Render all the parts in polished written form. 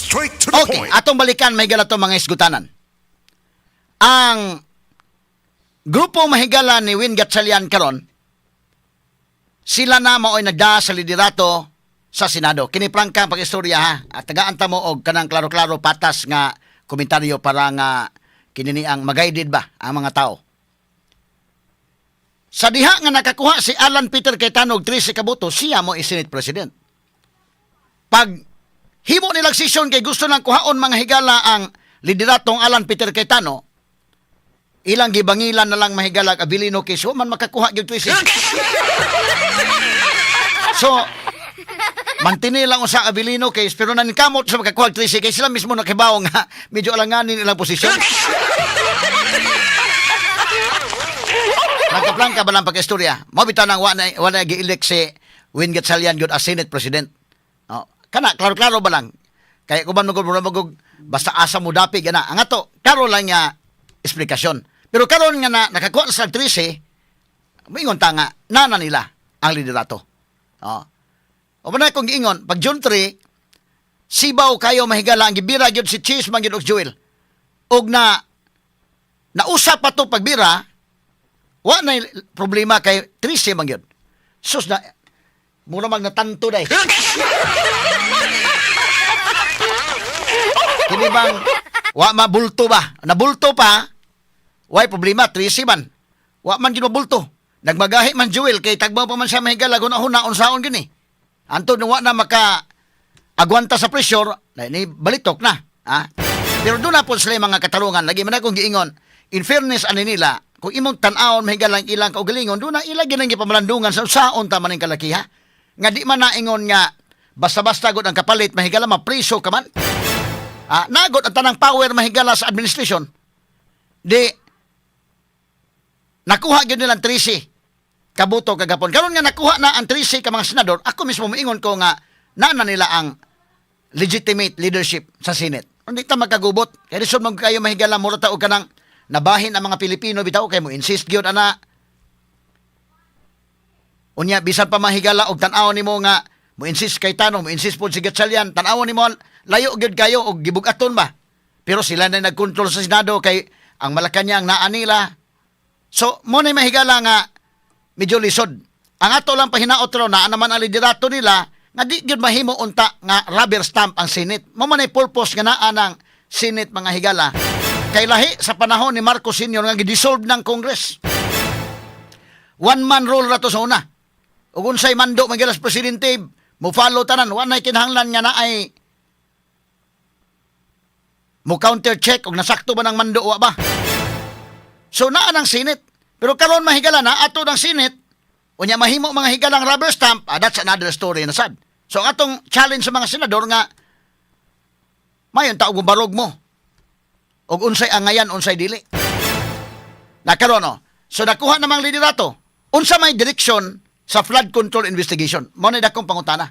Straight to the Okay, point. Atong balikan may to mga isgutanan. Ang grupo, mahigala, ni Win Gatchalian karon, sila na mao'y nagda sa liderato sa Senado. Kini prangka ang pag-istorya ha. At tagaan ta mo og kanang klaro-klaro, patas nga komentaryo para nga kini ni ang magaidid ba ang mga tao. Sa diha nga nakakuha si Alan Peter Cayetano og 13 ka boto, siya mo Senate President. Pag himo nilang session kay gusto nang kuhaon, mga higala, ang lideratong Alan Peter Cayetano, ilang gibangilan na lang, mahigala, ang Avelino kay so man makakuha gyud 13. So, mantini lang usa Avelino case pero naningkamot sa makakuha og 13 kay sila mismo nakibaw nga medyo alanganin ilang posisyon. Nagkaplangka ba lang pag-istorya? Mao bitaw nang wa na gi-elect si Win Gatchalian gyud as Senate President. Oh, kana klaro-klaro ba lang? Kaya kung man magud magug basta asa mo dapig ana. Ang ato, karon lang nga esplikasyon. Pero karon nga na nakakuha sa 13, moingon ta nga nana nila ang liderato. Oh. O ba na kung giingon, pag June 3, sibaw kayo, mahigala, ang gibira gyud si Chiz man gyud og Joel. Og na nausap pa to pagbira, wa na problema kay 13 man gyud. Sus na mura mag natanto day. Kini bang wa mabulto ba? Nabulto pa, way problema, 13 man. Wa man gyud mabulto. Nagmagahi man Joel kay tagbaw pa man siya, mahigala, kung na unsaon gini. Anto wa na maka agwanta sa pressure, na ni balitok na. Ha? Pero doon na po sila yung mga katarungan. Lagi man akong giingon, in fairness ani nila, kung imong tan-awon, mahigala, ang ilang kaugalingon, doon na ila ginang gipamalandungan sa saon ta man ang kalakiha. Nga di man naingon nga basta-basta gud ang kapalit, mahigala, mapriso ka man. Ah, nagot ang tanang power, mahigala, sa administration. Di nakuha gyud nilang 13 kabuto kagapon. Karon nga nakuha na ang 13 ka mga senador, ako mismo moingon ko nga naa na nila ang legitimate leadership sa Senate. Hindi ta magkagubot. Kaya lisod mo kayo, mahigala, mura ta og kanang nabahin ang mga Pilipino bitaw kay mo insist gyud ana. Unya bisan pa, mahigala, og tan-aw nimo nga mo insist Cayetano, mo insist pod si Gatchalian, tan-awon nimo layo gyud kayo og gibug-aton ba. Pero sila na nagkontrol sa Senado kay ang Malacañang naa nila. So mo na, mahigala, nga medyo lisod. Ang ato lang pahinaot ro, naa naman ang liderato nila nga di gyud mahimo unta nga rubber stamp ang Senate. Mo man ay purpose nga naa ng Senate, mga higala. Kay lahi sa panahon ni Marcos Sr. nga gi-dissolve ng Congress. One man rule ra to sa una. Ug unsay mando magyala sa presidente, mo follow tanan, wa nay kinahanglan nga naay mo counter check og nasakto ba ng mando wa ba. So naa ng Senate. Pero karon, mahigala, na ato ng Senate, unya mahimo, mga higalang, rubber stamp, ah, that's another story na sad. So ang atong challenge sa mga senador nga mayon ta og barog mo. Og unsay angayan, unsay dili. Na karon no. So nakuha namang liderato. Unsa may direksyon sa flood control investigation? Mao na dakong pangutana.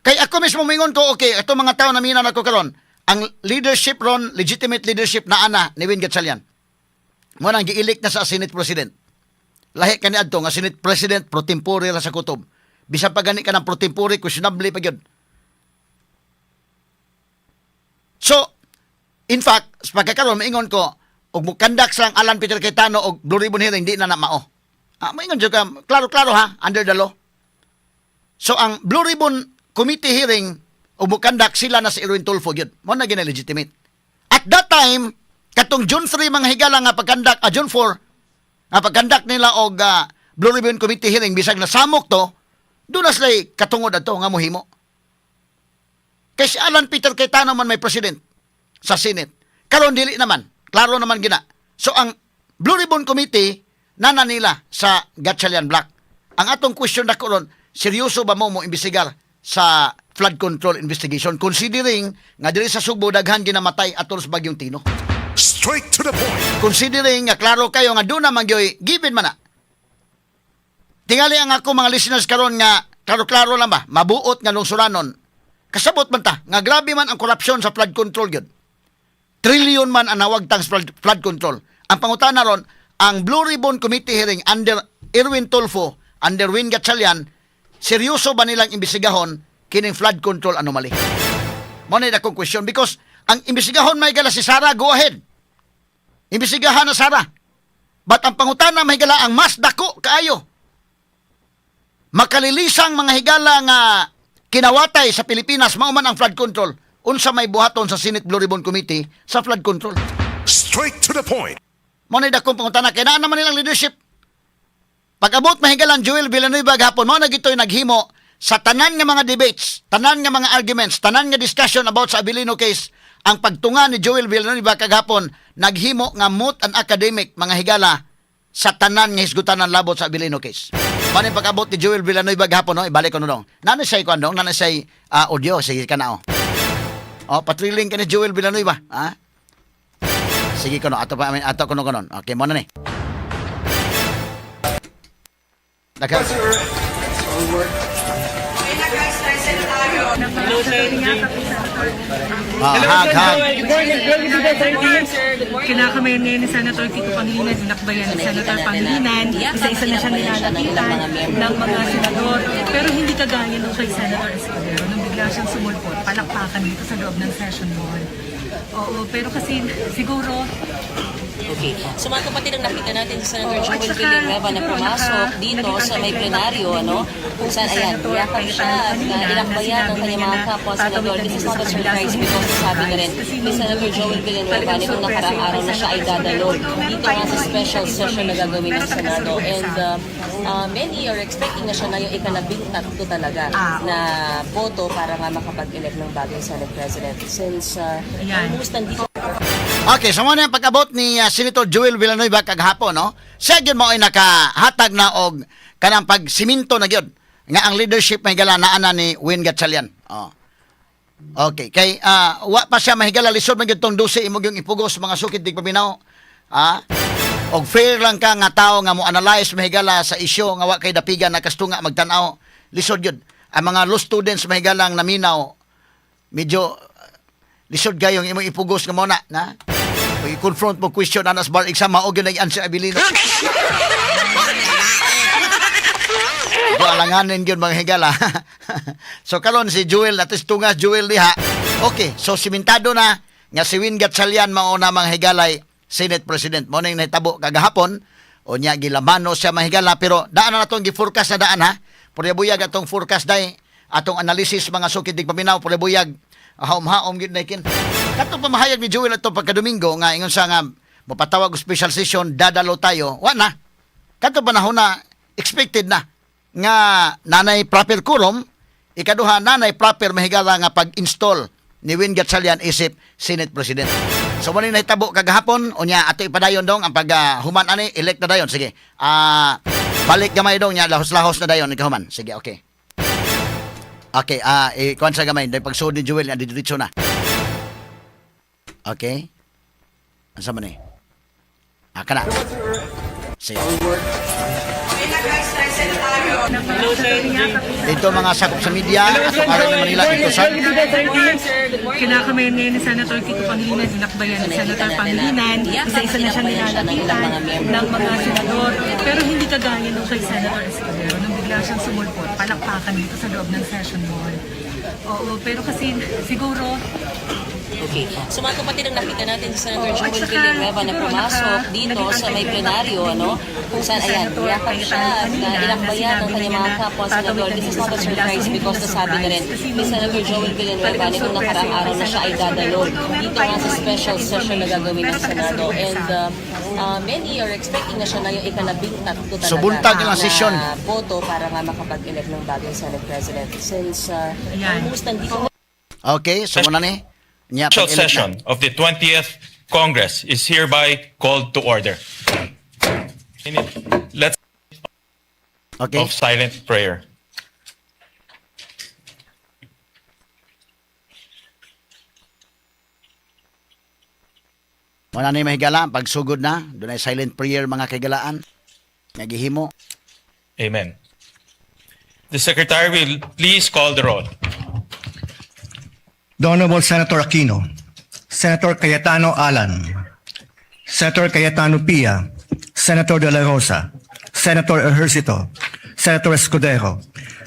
Kay ako mismo mingon ko, okay, ito mga tao na mina nako karon, ang leadership ron, legitimate leadership na ana ni Win Gatchalian. Mo nang gi-elect na sa Senate President. Lahi kani adto nga Senate President pro tempore ra sa kutob. Bisan pa gani ka ng pro tempore, questionable pa gyud. So, in fact, sa pagkakaroon, maingon ko, og mukandak sa Alan Peter Cayetano og Blue Ribbon hearing, di na na mao. Ah, maingon jud ka, klaro-klaro ha, under the law. So, ang Blue Ribbon Committee hearing, og mukandak sila na si Erwin Tulfo gyud. Mo na gina legitimate. At that time, katong June 3, mga higala, nga pagkandak, June 4, nga pagkandak nila og Blue Ribbon Committee hearing, bisag nasamok to, doon na sila katungod ato nga mohimo. Kay si Alan Peter Cayetano man may president sa Senate. Karon dili naman. Klaro naman gina. So ang Blue Ribbon Committee nana nila sa Gatchalian Bloc. Ang atong question na karon, seryoso ba mo mo imbestigar sa flood control investigation considering nga diri sa Sugbo daghan ginamatay atol sa bagyong Tino? Straight to the point. Considering nga klaro kayo nga doon naman gyoy given man na. Tingali ang ako mga listeners karon nga klaro-klaro lang ba, mabuot nga lungsuranon. Kasabot man ta nga grabe man ang korupsyon sa flood control gyud. Trillion man ang nawagtang sa flood control. Ang pangutana ron, ang Blue Ribbon Committee hearing under Erwin Tulfo, under Win Gatchalian, seryoso ba nilang imbestigahon kining flood control anomaly? Mao na akong question because ang imbestigahon, mga higala, si Sara, go ahead. Imbestigahan na Sara. But ang pangutana, mga higala, ang mas dako kaayo, makalilisang, mga higala, nga kinawatay sa Pilipinas mao man ang flood control. Unsa may buhaton sa Senate Blue Ribbon Committee sa flood control? Straight to the point. Mao na dakong pangutana kay naa naman nilang leadership. Pag-abot, mahigala, Joel Villanueva gahapon, mao na gito'y naghimo sa tanan nga mga debates, tanan nga mga arguments, tanan nga discussion about sa Avelino case, ang pagtunga ni Joel Villanueva kagahapon naghimo nga moot and academic, mga higala, sa tanan nga hisgutanan labot sa Avelino case. Paano yung pag-abot ni Joel Villanueva gahapon, no? Ibalik ko no dong. Nano siya ikuan dong? Nano siya audio? Sige ka na, oh. Oh, patriling ka ni Joel Villanueva. Ha? Sige ko no, ato pa ato ko no konon. Okay, mao na ni. Daghan. Ah, hug, hug. Kinakamayan ngayon ni Senator Kiko Pangilinan, dinakbayan ni Senator Pangilinan, isa-isa na siya nilalapitan ng mga senador. Pero hindi kagaya nung kay Senator Escudero, nung bigla siyang sumulpot, palakpakan dito sa loob ng session hall. Oo, pero kasi siguro Okay. So mga kapatid, ang nakita natin si Senator Oo, at Joel saka, Villanueva na siguro pumasok dito naging sa may anti-climax plenaryo, din ano? yung Kung saan, si ayan, Senator yakap siya Cayetano at kanina na inakbayan ng sinabi kanyang niya mga na kapwa tatawid senador. na This is dito not sa a kabila. surprise So, hindi because nasabi na rin surprise. Kasi ni nung Senator Joel Villanueva talagang nitong sorpresa nakaraang yung araw kay na siya ay Senator dadalo Escudero. Although meron dito nga tayong sa mga special session na gagawin ng pero talaga Senado. sorpresa. And many are expecting na siya na yung 13 talaga na boto para nga makapag-elect ng bagong Senate President. Since Ayan. almost nandito Okay, so mao na ang pag-abot ni Senator Joel Villanueva kagahapon, no? Siya gyud mao ay nakahatag na og kanang pagsiminto na gyud nga ang leadership, mahigala, naa na ni Win Gatchalian. Oh. Okay, kay wa pa siya, mahigala, lisod man gyud tong 12 imo gyung ipugos, mga sukid tigpaminaw. Ah? Og fair lang ka nga tao nga mo analyze, mahigala, sa isyu nga wa kay dapigan na kastunga magtan-aw, lisod gyud. Ang mga law students, mahigala, ang naminaw, medyo lisod gayong imong ipugos nga mao na na. Pag i-confront mo question anas bar exam, mao gyud ang answer Abilino. Do alanganin gyud, mga higala. So karon si Joel atis tungas Joel diha. Okay, so simentado na nga si Win Gatchalian mao na, mga higalay, Senate President. Mao ning nahitabo kagahapon. Unya gilamano siya, mga higala, pero daan na natong gi-forecast na daan ha. Purya buyag atong forecast day, atong analysis, mga sukid tigpaminaw, purya buyag haom-haom gyud na kin. Katong pamahayag ni Joel ato pagkadomingo nga ingon sa nga mopatawag og special session, dadalo tayo. Wa na. Kadto panahon na expected na nga nanay proper quorum, ikaduha, nanay proper, mahigala, nga pag-install ni Win Gatchalian isip Senate President. So mo ni nahitabo kagahapon. Unya ato ipadayon dong ang pag-human ani, elect na dayon. Sige. Ah, balik gamay dong nya, lahos-lahos na dayon ikahuman. Sige, okay. Okay, ikuan sa gamay, dahil pagsuod ni Joel, diretso na. Okay? Asa man eh? Ah, kana. Sige. Dito mga sakop sa media, atong araw ng Manila dito sa Kinakamayan ngayon ni Senator Kiko Pangilinan, dinakbayan ni Senator Pangilinan, isa-isa na siya nilalapitan ng mga senador. Pero hindi kagaya nung kay Senator Escudero, nung bigla siyang sumulpot, palakpakan dito sa loob ng session hall. Oo, pero kasi siguro Okay. So mga kapatid, ang nakita natin si Senator Oo, at Joel saka, Villanueva na siguro pumasok dito naging sa may anti-climax plenaryo, din ano? yung Kung saan, si ayan, Senator yakap siya Cayetano at kanina na inakbayan ng sinabi kanyang niya mga na kapwa tatawid senador. na This is dito not sa a kabila. surprise So, hindi because na nasabi na rin surprise. Kasi ni nung Senator Joel Villanueva talagang nitong sorpresa nakaraang yung araw kay na siya ay Senator dadalo Escudero. Although meron dito nga tayong sa mga special session na gagawin pero ng talaga Senado. sorpresa. And many are expecting na siya na yung 13 talaga So, buntag ang na session. boto para nga makapag-elect ng bagong Senate President. Since Ayan. almost nandito Okay, so muna ni. Nya Special pag-elect na. session of the 20th Congress is hereby called to order. Let's Okay. of silent prayer. Muna ni, mahigala, pagsugod na, dunay silent prayer, mga kaigalaan. Nagihimo. Amen. The Secretary will please call the roll. The Honorable Senator Aquino, Senator Cayetano Alan, Senator Cayetano Pia, Senator De La Rosa, Senator Ejercito, Senator Escudero,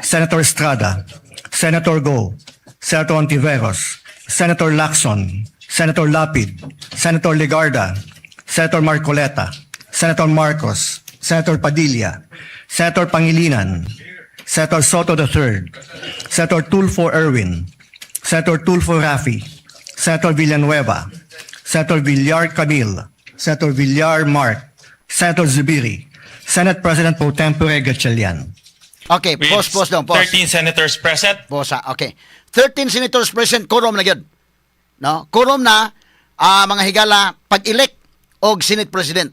Senator Estrada, Senator Go, Senator Hontiveros, Senator Lacson, Senator Lapid, Senator Legarda, Senator Marcoleta, Senator Marcos, Senator Padilla, Senator Pangilinan, Senator Sotto III, Senator Tulfo Erwin, Senator Tulfo Raffy, Senator Villanueva, Senator Villar Camille, Senator Villar Mark, Senator Zubiri, Senate President Pro Tempore Gatchalian. Okay, With pause, pause dong, pause. 13 senators present, Pause, ah. Okay. 13 senators present, quorum na gyud. No? Quorum na mga higala pag-elect og Senate President.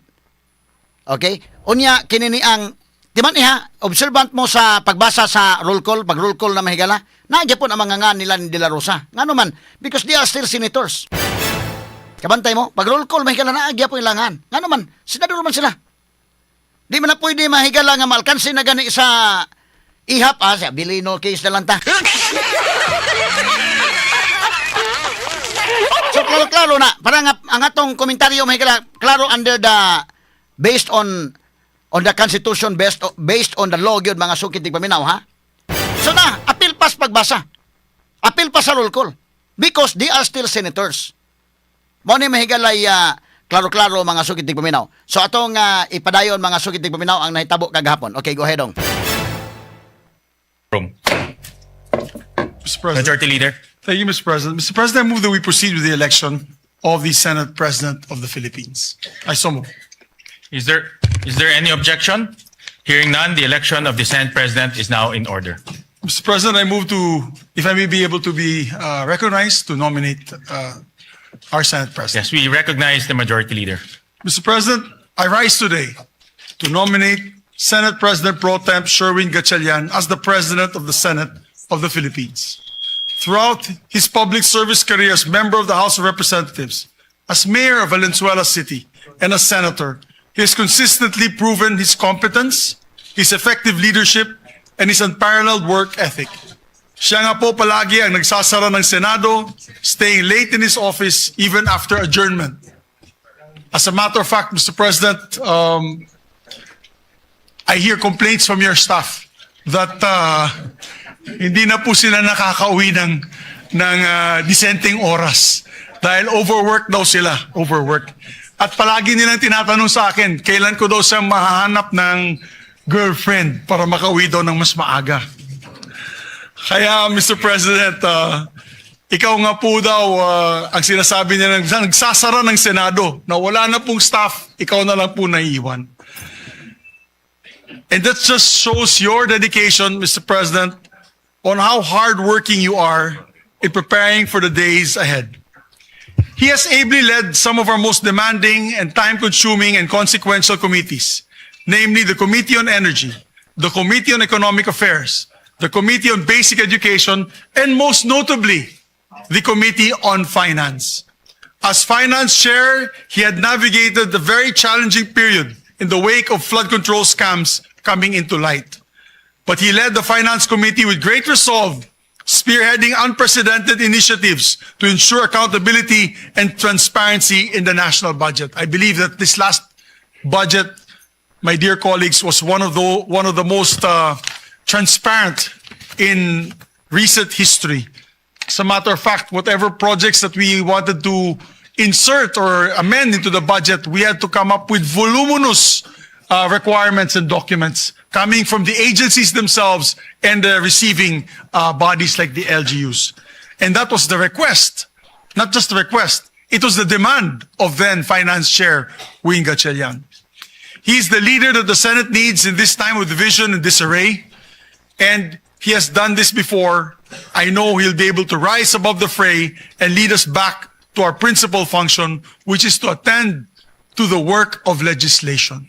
Okay? Unya kini ni ang timan niya, observant mo sa pagbasa sa roll call, pag roll call na, mga higala, naa gyapon ang mga nga nila ni De La Rosa. Ngano man? Because they are still senators. Kabantay mo, pag roll call, mahigala, naa gyapon ilangan. Ngano man? Senador man sila. Di man na pwede, mahigala, nga maalkansi na gani sa ihap, sa Bilino case na lang ta. So klaro-klaro na para nga ang atong komentaryo, mahigala, klaro under the based on the constitution, based on the law gyud, mga sukit paminaw, ha. So na apil pas pagbasa. Apil pa sa roll call because they are still senators. Mao ni, mahigalay, klaro-klaro, mga sukit paminaw. So atong ipadayon, mga sukit paminaw, ang nahitabo kagahapon. Okay, go ahead, dong. Room. Mr. President. Majority Leader. Thank you, Mr. President. Mr. President, I move that we proceed with the election of the Senate President of the Philippines. I so move. Is there any objection? Hearing none, the election of the Senate President is now in order. Mr. President, I move to, if I may be able to be recognized, to nominate our Senate President. Yes, we recognize the Majority Leader. Mr. President, I rise today to nominate Senate President Pro Temp Sherwin Gatchalian as the President of the Senate of the Philippines. Throughout his public service career as member of the House of Representatives, as mayor of Valenzuela City, and as senator, he has consistently proven his competence, his effective leadership, and his unparalleled work ethic. Siya nga po palagi ang nagsasara ng Senado, staying late in his office even after adjournment. As a matter of fact, Mr. President, I hear complaints from your staff that hindi na po sila nakakauwi ng disenteng oras dahil overworked daw sila, overworked. At palagi nilang tinatanong sa akin, kailan ko daw siya mahahanap ng girlfriend para makauwi daw ng mas maaga. Kaya, Mr. President, ikaw nga po daw ang sinasabi niya, nagsasara ng Senado, na wala na pong staff, ikaw na lang po naiiwan. And that just shows your dedication, Mr. President, on how hardworking you are in preparing for the days ahead. He has ably led some of our most demanding and time-consuming and consequential committees, namely the Committee on Energy, the Committee on Economic Affairs, the Committee on Basic Education, and most notably, the Committee on Finance. As finance chair, he had navigated the very challenging period in the wake of flood control scams coming into light. But he led the Finance Committee with great resolve, spearheading unprecedented initiatives to ensure accountability and transparency in the national budget. I believe that this last budget, my dear colleagues, was one of the most transparent in recent history. As a matter of fact, whatever projects that we wanted to insert or amend into the budget, we had to come up with voluminous requirements and documents coming from the agencies themselves and the receiving bodies like the LGUs. And that was the request, not just the request, it was the demand of then Finance Chair Wing Gatchalian. He's the leader that the Senate needs in this time of division and disarray. And he has done this before. I know he'll be able to rise above the fray and lead us back to our principal function, which is to attend to the work of legislation.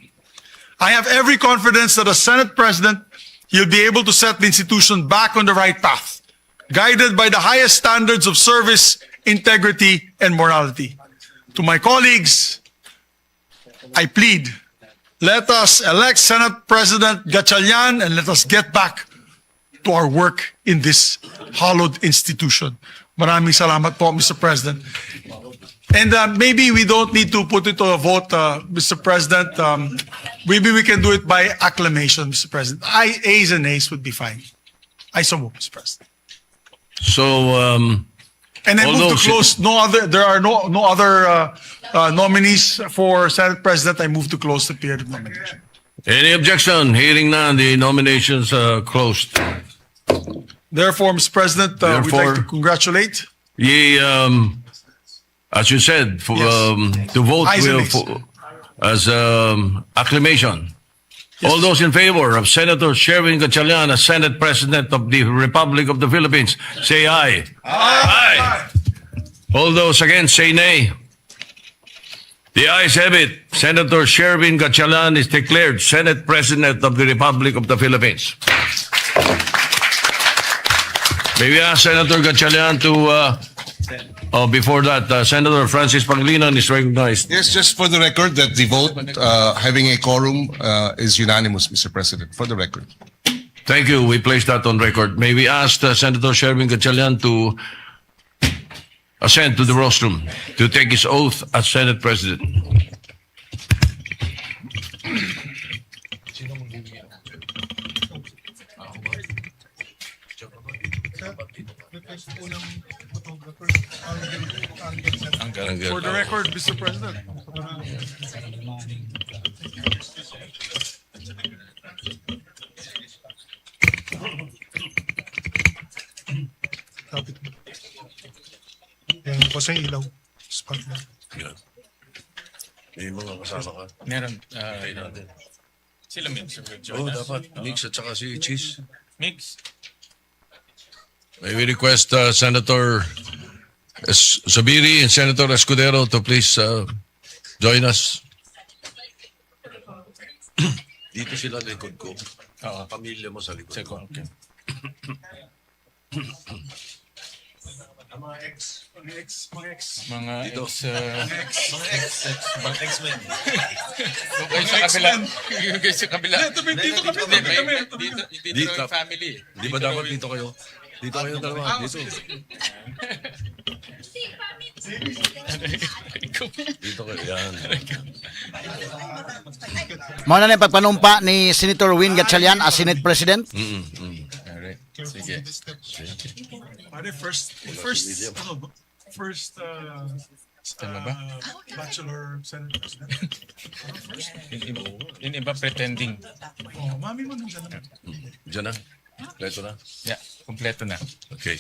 I have every confidence that as Senate President, he'll be able to set the institution back on the right path, guided by the highest standards of service, integrity, and morality. To my colleagues, I plead, let us elect Senate President Gatchalian and let us get back to our work in this hallowed institution. Maraming salamat po, Mr. President. And maybe we don't need to put it to a vote, Mr. President. Maybe we can do it by acclamation, Mr. President. Ayes and nays would be fine. I so move, Mr. President. So, And I All move to close. No other. There are no other nominees for Senate President. I move to close the period of nomination. Any objection? Hearing none, the nominations are closed. Therefore, Mr. President, we'd like to Therefore- congratulate. Ye, as you said, for, Yes. to vote Ayes and will nays. for, as acclamation. All those in favor of Senator Sherwin Gatchalian as Senate President of the Republic of the Philippines, say aye. Aye. All those against, say nay. The ayes have it. Senator Sherwin Gatchalian is declared Senate President of the Republic of the Philippines. May we ask Senator Gatchalian to, oh, before that, Senator Francis Pangilinan is recognized. Yes, just for the record, that the vote, having a quorum, is unanimous, Mr. President, for the record. Thank you. We place that on record. May we ask Senator Sherwin Gatchalian to ascend to the rostrum to take his oath as Senate President. For the record, Mr. President. Kapit mo. Yan, kasi yung ilaw. Spot na. Yan. May mga kasama ka. Meron. Hintayin natin. Sila Migs. Oh, dapat. Mix at saka si Cheese. Migs. May we request Senator Zubiri and Senator Escudero to please join us. Dito sila likod ko. Oo. Pamilya mo sa likod. Okay. Mga ex, mga ex, mga ex. Mga Dito. ex, Mga ex. Mga X-Men. Yung kayo sa kabila. Yung kayo sa kabila. Dito, dito kami, Hindi, tabi kami, tabi dito, kami. dito Dito. yung family. Di ba dapat dito kayo? Dito kayo dalawa. Dito. Dito kayo. Yan. Mao na ni pagpanumpa ni Senator Win Gatchalian as Senate President. Alright. Sige. Pare, first, ano, first, Tama ba? Bachelor Senate President. Yung iba pretending. Oh, mami mo nandiyan naman. Diyan na. Kompleto na. Yeah, kompleto na. Okay.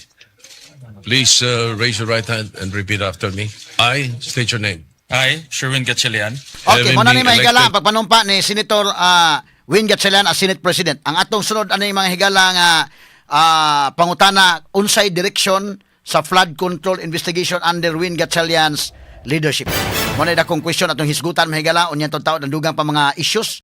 Please raise your right hand and repeat after me. I state your name. I, Sherwin Gatchalian. Okay, Having mao na ni been mga higala ang elected- pagpanumpa ni Senator Win Gatchalian as Senate President. Ang atong sunod ani mga higala nga pangutana, unsay direksyon sa flood control investigation under Win Gatchalian's leadership? Mao na dakong question atong hisgutan, mga higala, unya tong taon dugang pa mga issues.